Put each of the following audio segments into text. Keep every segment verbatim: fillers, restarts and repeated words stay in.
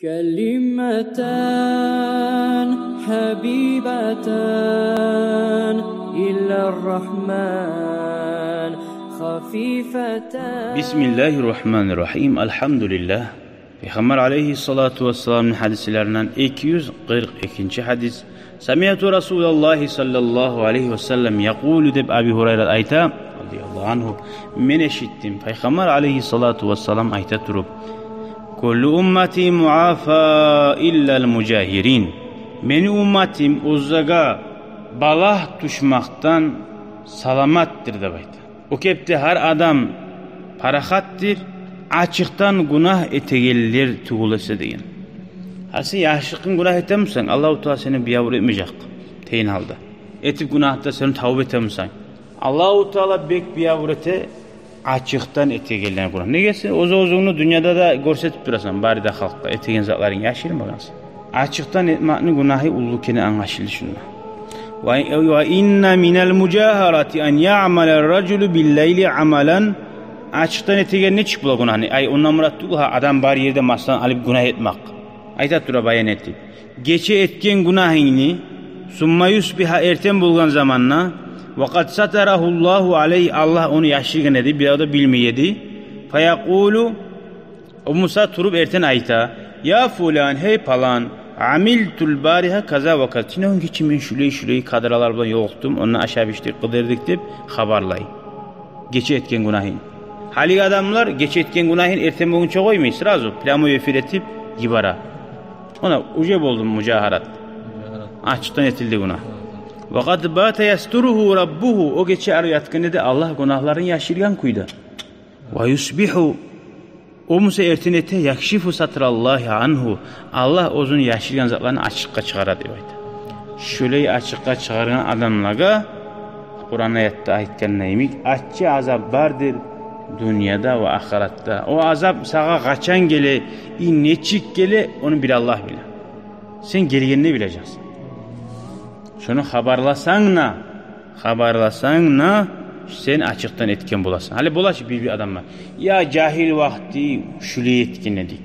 كلمتان حبيبتان إلى الرحمن خفيفتان. بسم الله الرحمن الرحيم. الحمد لله. Пайхаммар алейгьиссалату вассаламны гьадислеринден эки юз къыркъ экинчи гьадис. سمعت رسول الله صلى الله عليه وسلم يقول, деп Аби Гьурайра айта, радияллагьу ангьу: «Мен эшитдим Пайхаммар алейгьиссалату вассалам айта туруп: كل أمتي معافى إلا المجاهرين. Мени умматым оьзлеге балагь тюшмекден саламатдыр», — деп айта. О кепде гьар адам парахатдыр, ачыкъдан гюнагь этегенлер тюгюл эсе деген. Гьар сен яшыртгъын гюнагь этемисен, Аллагьу Таала сени биябур этмежек, тейин гьалда. Этип гюнагьны да сен тавба этемисен, Аллагьу Таала бек биябур эте ачыкъдан этегенлер гюнагь. Неге сен оьз-оьзюнгню дюньяда да гёрсетип турасан, бары да халкъгъа этеген затларынг яшырмагъансан. Ачыкъдан этмекни гюнагьы уллу экени англашылды шунда. وإن من المجاهرة أن يعمل الرجل بالليل عملا. Ачыкъдан этеген нечик бола гюнагьны? Ай, ондан мурат тюгюл гьа, адам бар ерде масалан алып гюнагь этмек. Айта тура баян этип. Гече этген гюнагьынгны, ثم يصبح, эртен болгъан заманда, وقد ستره الله عليه, Аллагь ону яшыргъан эди, бирев де билмей эди. فيقول, о буса туруп эртен айта: يا فلان, гьей палан, عملت البارحة كذا وكذا. Тюнегюн гече мен шулай-шулай кадралар булан ёлукъдум, онда ашап-ичдик, къыдырдыкъ, деп хабарлай гече этген гюнагьын. Гьалиги адамлар гече этген гюнагьын эртен болгъунча къоймай, сразу прямой эфир этип йибере. Она уже болду мужагьарат. Ачыкъдан этилди гюнагь. وقد بات يستره ربه, о гече арив ятгъан эди Аллагь гюнагьларын яшыргъан кюйде. ويصبح, о буса эртен эте, يكشف ستر الله عنه, Аллагь оьзюню яшыргъан затларын ачыкъгъа чыгъара, деп айта. Шулай ачыкъгъа чыгъаргъан адамлагъа Къуран аятда айтгъаны йимик, аччы азап бардыр дюньяда ва ахыратда. О азап сагъа къачан геле, и нечик геле, ону бир Аллагь биле. Сен гелгенде билежексен. Шону хабарласанг да, хабарласанг да, сен ачыкъдан этген боласан. Гьали бола чы бир-бир адамлар: «Я, жагьил вакъти шулай этген эдик.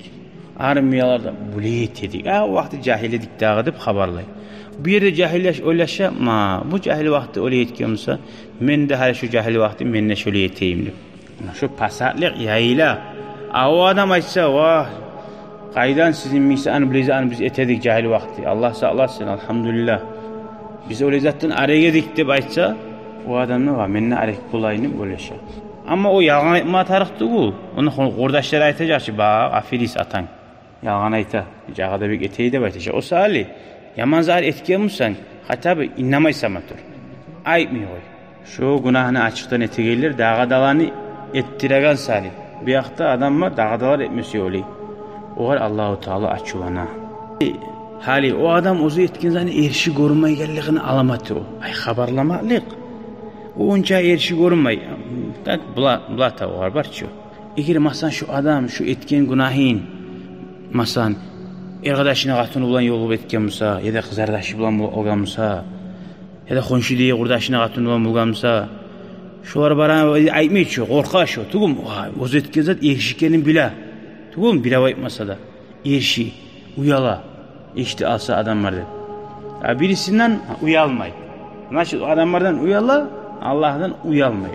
Армияларда булай эте эдик. А, о вакъти жагьил эдик дагъы», — деп хабарлай. Бу ерде жагьил яш ойлаша: «Ма, бу жагьил вакъти олай этген буса, мен де гьали шу жагьил вакъти мен де шолай этейим», — деп. Муна шу пасатлыкъ яйыла. А о адам айтса: «Вагь, къайдан сизин мисаны билезан биз этедик жагьил вакъти. Аллагь сакъласын, алгьамдулиллагь. Биз олай затдан арек эдик», — деп айтса, о адам да: «Вагь, мен де арек болайын», — деп ойлаша. Амма о ялгъан айтма тарыкъ тюгюл. Ону къурдашлары айтажакъ чы: «Багь, аферист атанг. Ялгъан айта, жагъа да бек этей», — деп айтажакъ. О саялы, яман зат этген бусанг, хотя бы иннемей сама тур. Айтмай къой. Шо гюнагьны ачыкъдан этегенлер дагъы да аланы этдиреген саялы. Бу якъда адам бар, дагъы да алар этмесе олай. Огъар Аллагьу Таала ачувлана. Гьали о адам оьзю этген затны эрши гёрмейгенлигини аламаты о. Ай, хабарламакълыкъ. О онча эрши гёрмей. Так, бла-, блата огъар бар чы. Эгер, масалан, шу адам шу этген гюнагьын, масалан, эркъардашыны къатыны булан ёлугъуп этген буса, яда къызардашы булан бол-, болгъан буса, яда хоншу дей къурдашыны къатыны булан болгъан буса, шолар бара айтмай чы, къоркъа шо, тюгюлмю? Вагь, оьзю этген зат эрши экенин биле. Тюгюлмю, бирев айтмаса да. Эрши, уяла, эшитип алса адамлар деп. А бирисинден уялмай. Значит, о адамлардан уяла, Аллагьдан уялмай.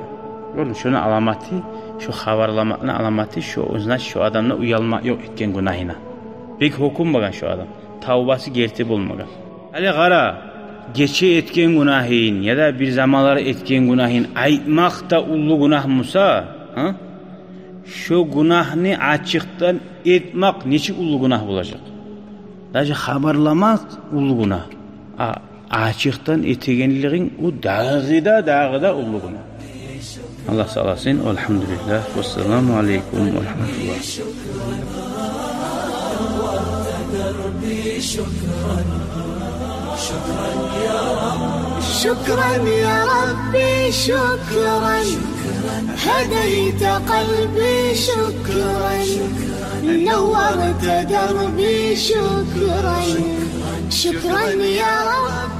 Гёрдюнгмю? Шону аламаты, шо хабарламакъны аламаты, шо, значит, шо адамда уялмакъ ёкъ этген гюнагьына. Бек гьёкюнмеген шо адам. Тавбасы герти болмагъан. Гьали къара, гече этген гюнагьын яда бир заманлар этген гюнагьын айтмакъ да уллу гюнагь буса, гьа? Шо гюнагьны ачыкъдан этмакъ нечик уллу гюнагь болажакъ? Даже хабарламакъ уллу гюнагь. А ачыкъдан этегенлигинг о дагъы да, дагъы да уллу гюнагь. Аллагь сакъласын. Алгьамдулиллагь. Вассаламу алейкум ва рагьматуллагь. شكرا يا ربي، شكرا، هديت قلبي، شكرا، نورت دربي، شكرا، شكرا يا رب.